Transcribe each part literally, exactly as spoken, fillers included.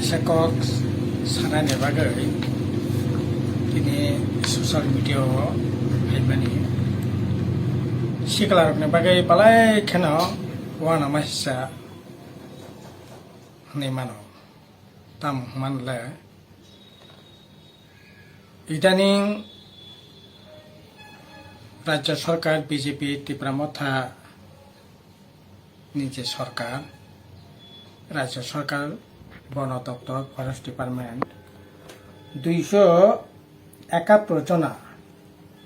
Kisa kok sanani bagwi tini social media o phaimani siklarokni bagwi balai kheno uanama hisa hwnwi mano. Tamo hwnmanle, idaning Rajya Sarkar B J P Tipra Motha ni je sorkar, Rajya Sorkar, Bono Doptor, Forest Department, duiso ekattor jona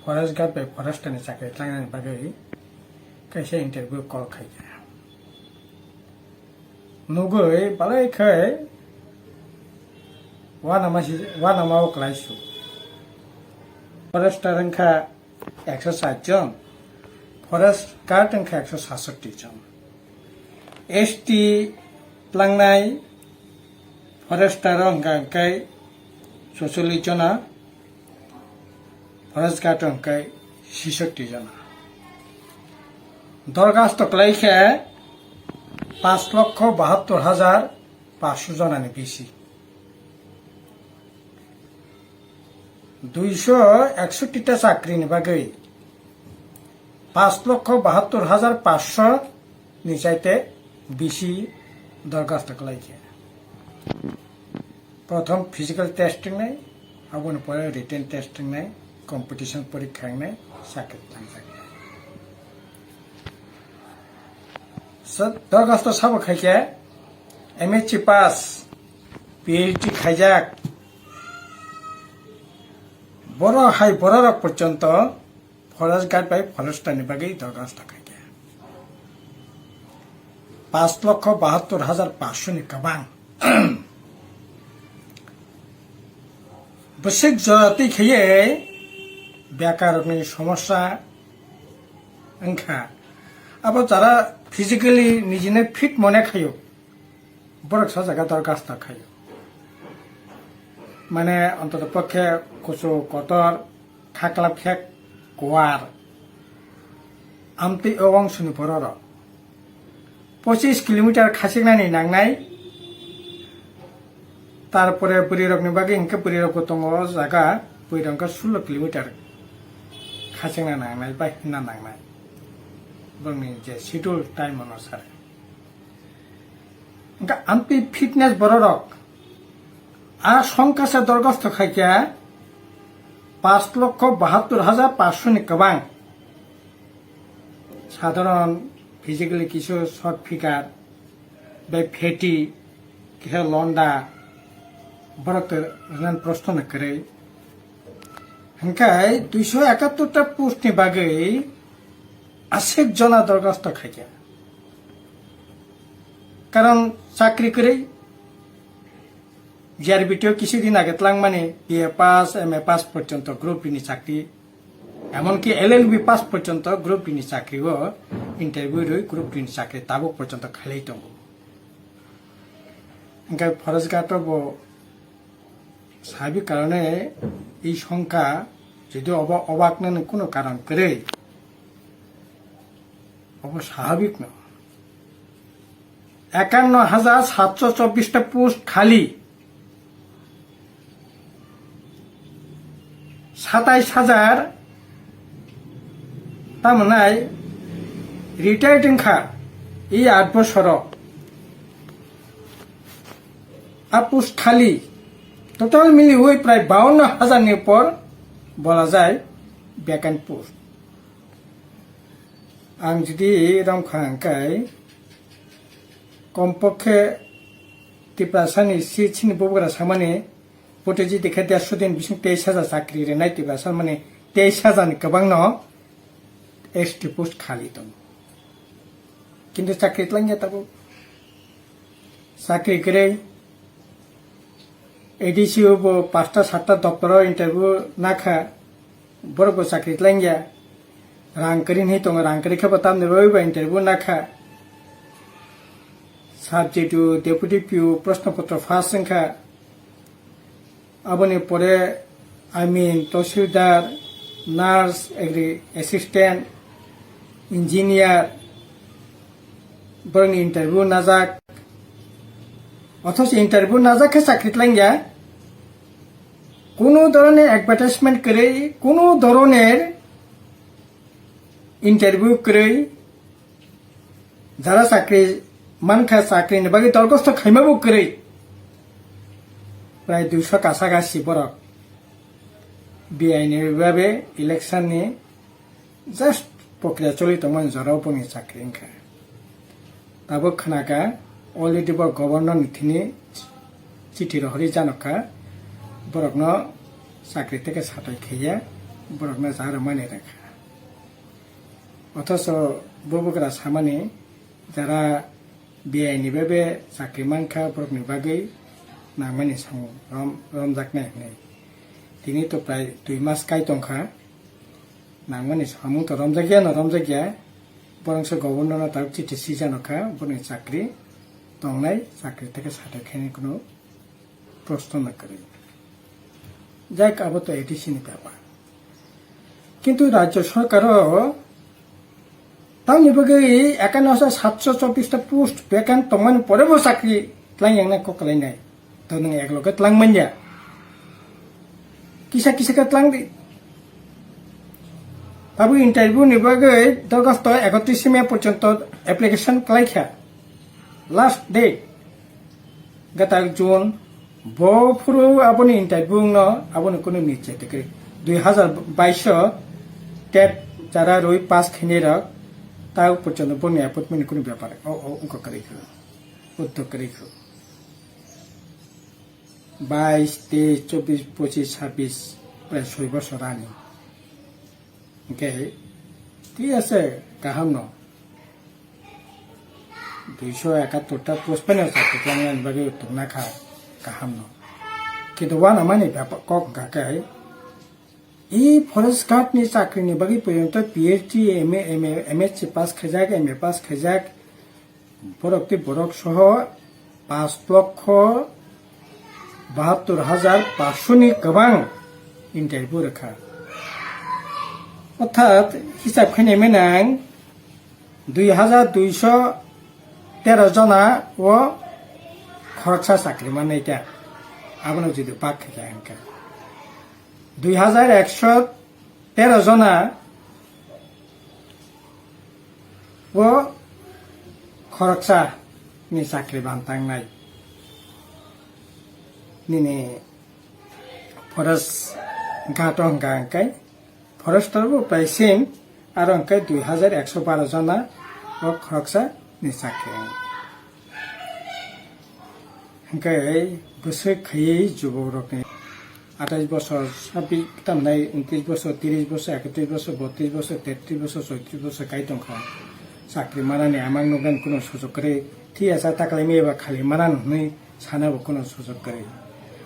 Forest Guard bai Forester ni chakri tlangnani bagwi kaisa interview call khaikha. Nugwi balai khai uanama si, uanama o klai su. Forester wngkha ekso sat jon, Forest Guard wngkha ekso satsotti jon. S T tlangnai Forester o hwnkha hwnkhe soicholish jona, Forest Guard o hwnkhe sisotti jona. Dorkhasto kwlai khe panch lokho bahattor hajar panchsho jonani bisi. Duiso eksotti ta chakrini bagwi panch lokho bahattor hajar panchsho ni chaite bisi dorkhasto kwlai khe. Prothom physical test wngnai, aboni pore written test wngnai, competition porikha wngnai, chakri tangjaknai. Sa-, dorkhasto sabo khaikhe M S C pass, P H D khaijak, borok hai bororok porjonto Forest Guard bai Forester ni bagwi dorkhasto khaikha. Panch lokho bahattor hajar panchsho ni kwbang. Bwswk jora twi khaiwi bekarokni somosya wngkha. Abo jara physically nijino fit mone khaio, borok sa jaga dorkhasto khaio. Mane, ontoto pokhe kuchuk kotor, khaklap khe kuar. Amtwi o ongsoni bororok pochis kilometer khachiknani nangnai. Tarpore bwrwirokni bagwi hinkhe bwrwirokbo tongo o jaga, bwrwirok hinkhe sullo kilometer khachikna nangnai bai himna nangnai. Borokni je schedule time onusare. Hinkhe amtwi fitness bororok a songkha se dorkhasto khaikha panch lokho bahattor hajar panchsho ni kwbang. Sadharon physically kisu short figure, bai fatty, kisa londa, borok to rwnan proshno no kwrwi. Hinkhe duiso ekattor ta post ni bagwi aswk jona dorkhasto khaikha. Karon chakri kwrwi, G R B T o kisu din age twlangmani B A pass, M A pass porjonto group D ni chakri, emonki L L B pass porjonto group D ni chakri o interview rwi group D ni chakri tabuk porjonto khailai tongo. Hinkhe Forest Guard o bo sabik karone ei songkha, jodi obo obak nani kuno karon kwrwi, obo sabik no. Ekanno hajar satso chobbish ta post khali, satais hajar, tamonai retired wngkha, ei aat bosoro. A post khali, total miliwi prai bawanno hajar ni upor bola jai vacant post. Ang jodi romkha hwnkhe, kompokhe Tiprasani si chini bubagra samani, bote jodi khe dersho din bising teis hajar chakri rwnai Tiprasa mani, teis hajar ni kwbangno S T post khali tongo. Kintu chakri twlangya tabuk. Chakri kwrwi, A D C o bo pasta satta doptoro interview nakha, borok bo chakri twlangya. Rang kwrwi hinwi tongo, rang kwrwi khe bo tamni bagwi bo interview nakha. Subject o deputy P O proshno potro first wngkha. Aboni pore, I mean, tosildar, nurse, agri assistant, engineer, borokni interview najak. Othocho interview najak khe chakri tlang ya. Kuno dhoroner advertisement kwrwi, kuno dhoroner interview kwrwi, jara chakri mankha chakrini bagwi dorkhosto khaimabo kwrwi. Prai duiso kasa gasi borok biaini babe election ni just pokriya choli tongmani jorao bongni chakri wngkha. Tabuk khnakha, already bo governor ni thini chithi rohorwi janokha, borokno chakri theke satai khaiya, borokno ja rwmani rwkha. Othocho bubagra samani, jara biaini babe chakri mankha, borokni bagwi nangmani samung rom-, romjaknai hwnwi. Tini to prai dui mas kai tongkha. Nangmani samung to romjakya no romjakya. Borokse governor no tabuk chithi sijano kha, boni chakri tongnai, chakri theke satai khaini kuno proshno no kwrwi. Jai abo to A D C ni bepar. Kintu rajyo sorkaro tamni bagwi ekanno hajar satso chobbish ta post vacant tongmani porebo chakri tlang yangnai kok kalainai. To nwng ekloge tlang manya. Kisa kisa khe tlang di. Tabuk interview ni bagwi dorkhosto ekotris May porjonto application kalaikha. Last date. Gatak June, bo phuru aboni interview no aboni kunu niche tikri. Dui hazar baish o tet jara rwi pass khainai rok, ta porjonto boni appointment kunu bepar o, o, wngkha kwrwi kho. Uddog kwrwi kho. Bais, teis, chobis, pochis, sabis, prai soi bosor ani. Hwnkhe, thik ase, kaham no. Duiso ekattor ta post phano chakri tlangnani bagwi tongna kha, kaham no. Kintu uanamani bapa-, kok hwnkha khe, e forest guard ni chakri ni bagwi porjonto P H D, M A, M A, M S C pass khaijak, M A pass khaijak, borok tei borok soho pash lokho bahattor hajar pash ni kwbang interview rwkha. Orthat hisab khainai mwnang dui hajar duiso tero jona o khoroksa chakri manai ta, abono jodi bak khe khe hwnkhe dui hajar ekso tero jona o khoroksa ni chakri bantangnai. Nini forest guard o hwnkha hwnkhe forester bo paisin aro hwnkhe dui hajar ekso baro jona o khoroksa ni chakri. Hwnkhe bwswk khaiwi jubokrokni atais bosor, sabis tamnai, untris bosor, tris bosor, ekatris bosor, botris bosor, tetris bosor, choitris bosor kai tongkha. Chakri manani amang nuknani kuno sujok kwrwi, thiyasa taklaimaya ba khali manan hwnwi sanabo kuno sujok kwrwi.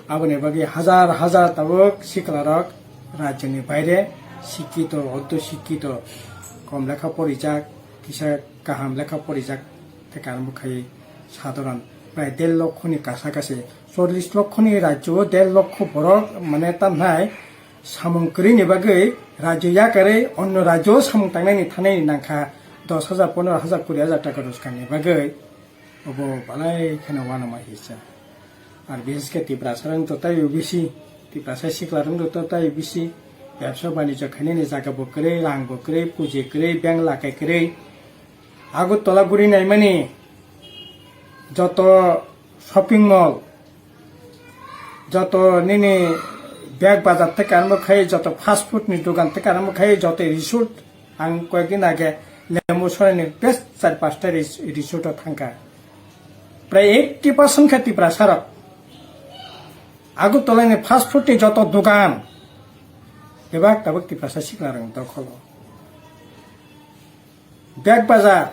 Aboni bagwi hajar hajar tabuk siklarok rajyoni baire sikkito, ordo sikkito, kom lekha porijak, kisa kaham lekha porijak, tei kaham bo khai sadharon prai der lokhoni kasa kase, chollish lokhoni rajyo o der lokho borok mane tamnai samung kwrwini bagwi rajyo yakarwi onno rajyo o samung tangnaini thanai nangkha dos hajar, pondro hajar, kuri hajar taka rwchapni bagwi. Obo balai kheno uanama hisa. Ar bishesh khe Tiprasa rok to taibo bisi, Tiprasa sikla rok to taibo bisi, bebsa banijyo khainani jaga bo kwrwi, rang bo kwrwi, puji kwrwi, bank lakai kwrwi. Agartala guri naimani joto shopping mall, joto nini bag bazar theke arombo khai, joto fast food ni dogan theke arombo khai, joto resort, ang koyekdin age Lembu Soraini best char pasta res-, resort o thangkha. Prai eighty percent khe Tiprasa rok. Agartala ni fast food ni joto dogan bebak tabuk Tiprasa sikla rok dokholo. Bag bazar,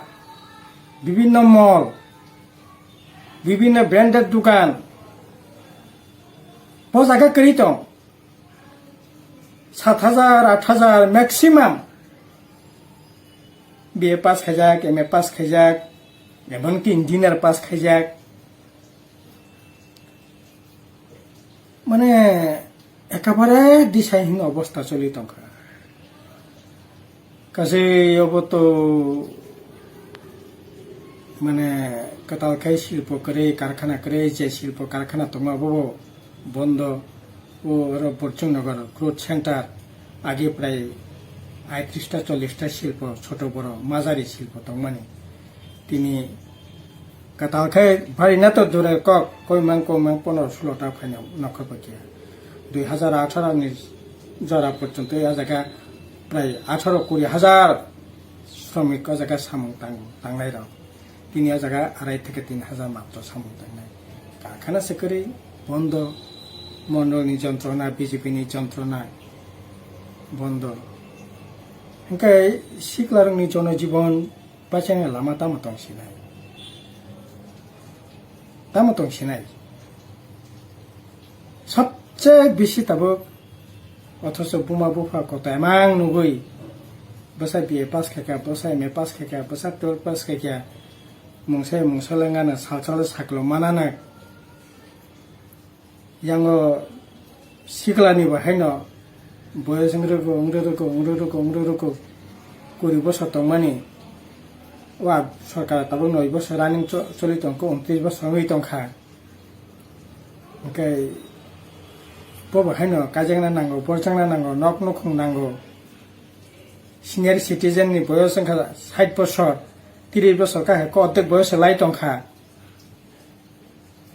bibinno mall, bibinno branded dogan, bo jaga kwrwi tong. Sat hajar, aat hajar maximum B A pass khaijak, M A pass khaijak, emonki engineer pass khaijak. Mane, ekabare disai hwnwi obostha choli tongkha. Kaisa obo to Mane kwtal khe silpo kwrwi, karkhana kwrwi, je silpo karkhana tongma bobo bondo. O oro Borchung Nagar Growth Center age prai aitris ta chollish ta silpo, choto boro majari silpo tongmani. Tini kwtal khe bari na to dure kok, koimang koimang pondro sulo ta phaino nokha pakya. Dui hazar atharo ni jora porjonto o jaga prai atharo kuri hazar shramik o jaga samung tang-, tangnai rok. Tini o jaga arai theke tin hazar matro samung tangnai. Karkhana se kwrwi bondo, mondol ni jontrona, B J P ni jontrona bondo. Hingke siklarokni jonojibon bachana lama tamo tong sinai? Tamo tong sinai? Sabse bisi tabuk, othocho buma bupha koto emang nugui, bwsa B A pass khaikha, bwsa M A pass khaikha, bwsa twelve pass khaikha, mungsa mungsa lengana salsalo saklo manana. Yango siklani bo haino boyos wngwi rwgo, wngwi rwgo, wngwi rwgo, wngwi rwgo, kuri bosor tongmani. Wa sorkar tabuk noi bosor running cho-, choli tongkha, untris bosor wngwi tongkha. Hwnkhe bobo haino kaijakna nango, borjakna nango, nok nukhung nango. Senior citizen ni boyos wngkha sait bosor, tris bosor khe ko ordek boyos lai tongkha.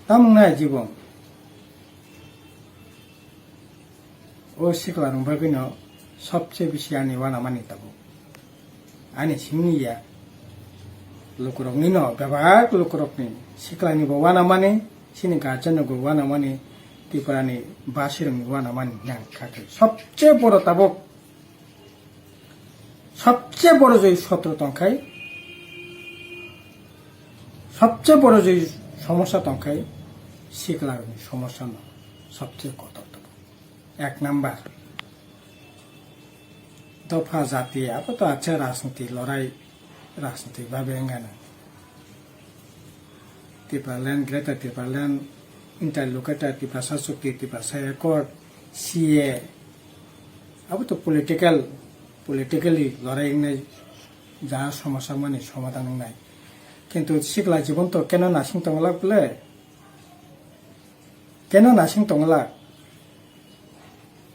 Tamung nai jibon. O sikla rok bagwi no sobse bisi ani uanamani tabuk. Ani simi ya. Lukurokni no, bebak lukurokni. Siklani bo uanamani, sini guardian rok bo uanamani, Tripura ni basi rokni uanamani nang kha khe. Sobse boro tabuk, sobse boro joi sotro tongkhai, sobse boro joi somosya tongkhai, sikla rokni somosya no sobse kotor tabuk. Ek number, dopha jati, abo to acha rajniti lorai, rajniti babe wngana. Tipraland, Greater Tipraland, Interlocutor, Tiprasa Chukti, Tiprasa Accord, C A, abo to political, politically lorai wngnai, ja somosya mani somadhan wngnai. Kintu sikla jibon to keno nasing tongla bole? Keno nasing tongla?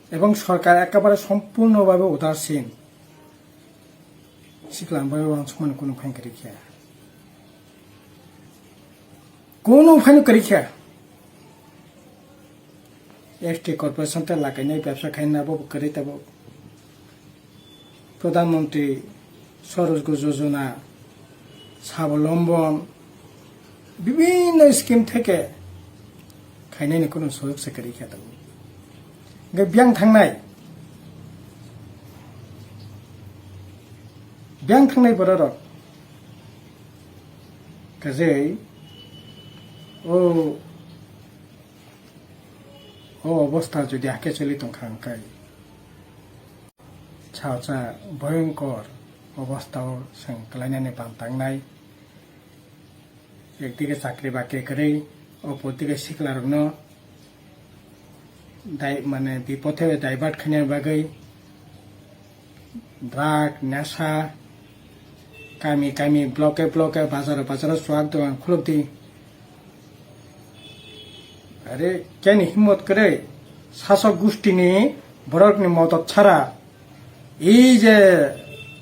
Ebong sorkar ekebare sompurno bhabe udasin. Siklang bai uansukmani kunu phaino kwrwi kha. Kunu phaino kwrwi kha. S T corporation ta lakainai bebsa khaina bo kwrwi tabuk. Pradhan Mantri Swaraj Ghar Yojana, Swabalombon, bibhinno scheme theke khainani kunu sujog se kwrwi kha tabuk. Hingke biyang thangnai, biyang thangnai bororok kajei o, o obostha jodi hake choli tongkha hingkai, salsa bhoyongkor obostha o chwng kwlainani bam tangnai. Ekdike chakri bakri kwrwi, opor dike siklarokno dai-, mane, bipothe divert khaina bagwi drug, nesa, kami kami, bloke bloke, bazaro bazaro chuak dogan khulukdi. Are, keni himmot kwrwi, sasok gustini borokni modot chara, ei je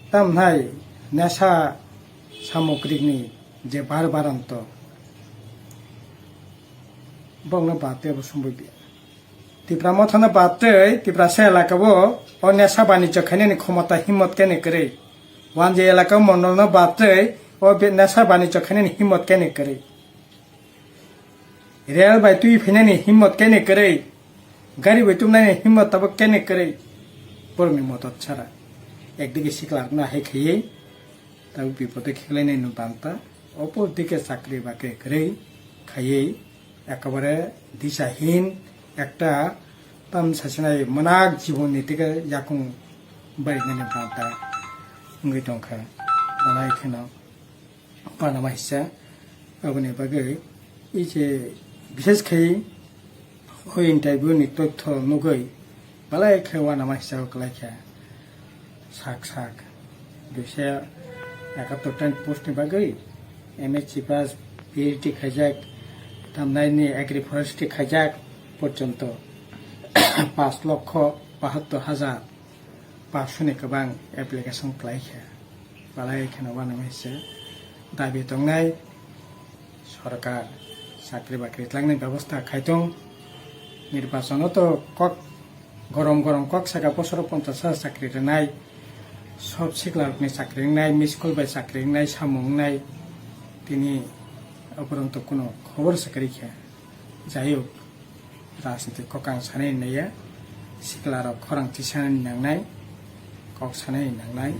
tamnai nesa samogrikni je bar baranto, bokno bad tei bo sumui biya. Tipra mothano bad tei Tiprasa elakao o nesa banijyo khainani khomota himmot kene kwrwi. Wanjwi elakao mondolno bad tei o be-, nesa banijyo khainani himmot kene kwrwi. Rel bai twi phainani himmot kene kwrwi. Gari bai tubunani himmot tabuk kene kwrwi, borokni modot chara. Ekdigi siklarokno ahai khaiwi tabuk bipode khiklainai no banta, opor dike chakri bakri kwrwi khaiwi ekebare disahin ekta tamni sasinai mwnak jibonni dike yakung barinani banta wngwi tongkha. Belai kheno. Uanama hisa, aboni bagwi ei je bishes khai o interview ni totho nugwi belai khe uanama hisa kwlai kha. Sak sak duisa ekattor tent post ni bagwi M S C pass, P H D khaijak, tamnaini agri forestry khaijak porjonto pash lokho bahattor hajar pash ni kwbang application kwlai kha. Kwlai kheno uanw hai se dabi tongnai, sorkar chakri bakri twlangni bebosta khai tong. Nirbachono to kok gorom gorom kok saka bosoro ponchash hajar chakri rwnai, sob siklarokni chakri wngnai, miskol bai chakri wngnai, samung wngnai, tini oboronto kuno khobor se kwrwi kha. Jayuk, rajniti kokang sanani naiya, siklarok khorang tisanani nangnai, kok sanani nangnai,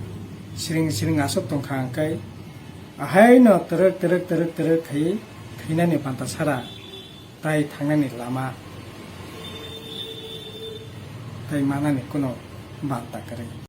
siring siring aswk tongkha hwnkhe, ahaino twrwk twrwk twrwk twrwk khaiwi thwinani banta sara, tai thangnani lama, tai manani kuno banta kwrwi.